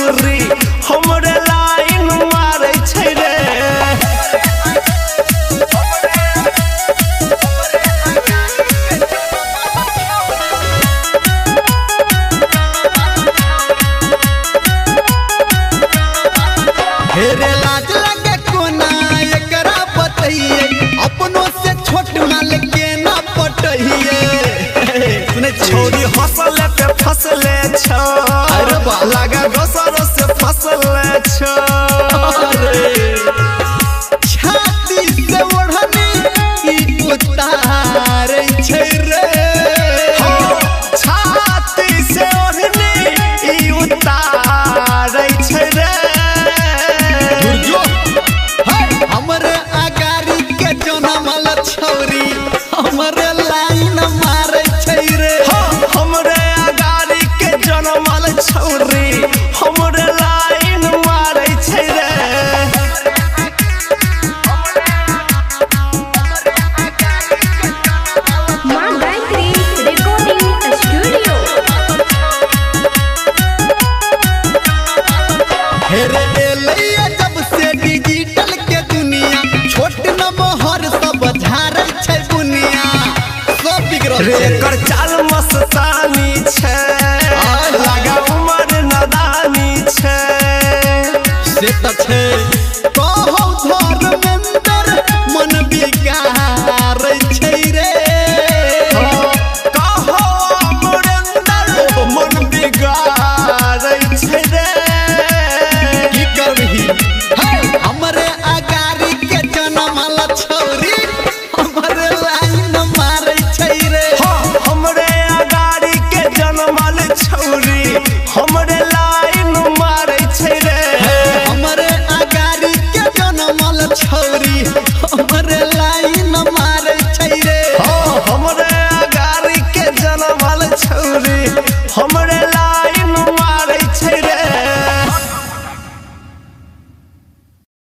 छौरी हमरे लाइन मारै छै रे। हे रे लाज लगे कोना एकरा बतैये, अपनों से छोट माल के ना पटैये। सुनै छी? छौरी हंसले पे फसले छौ, अरे बा। लगा दोसरो से फसले छौ। अरे छाती से ओढ़नी ई उतारै छै रे। हो, छाती से ओढ़नी ई उतारै छै रे। दुर्जो हे, हमरे अगारी के जनमल छौरी हमरे लाइन मारै छै रे। हो, हमरे अगाड़ी के जनमल छौरी हमरे लाइन मारै छै रे। माँ गायत्री रिकॉर्डिंग स्टूडियो। हे रे एलैया जब से डिजिटल के दुनिया, छोट नमहर सब झारै छै बुनिया, सब बिगड़ल रे छै। एकर चाल मस्तानी छै, लगा उमर नादानी छै। से त छै। कहौ धर्मेंद्र मन बिगारै छै रे। कहो अमरेंद्र मन बिगाड़ै छै रे। की करबही हे, हमरे अगारी के जनमल छौरी हमरे लाइन मारै छै रे। हो, हमरे अगाड़ी के जनमल छौरी हमरे लाइन मारै छै रे। हे, हमरे अगारी के जनमल छौरी हमरे लाइन मारै छै रे। हो, हमरे अगाड़ी के जनमल छौरी हमरे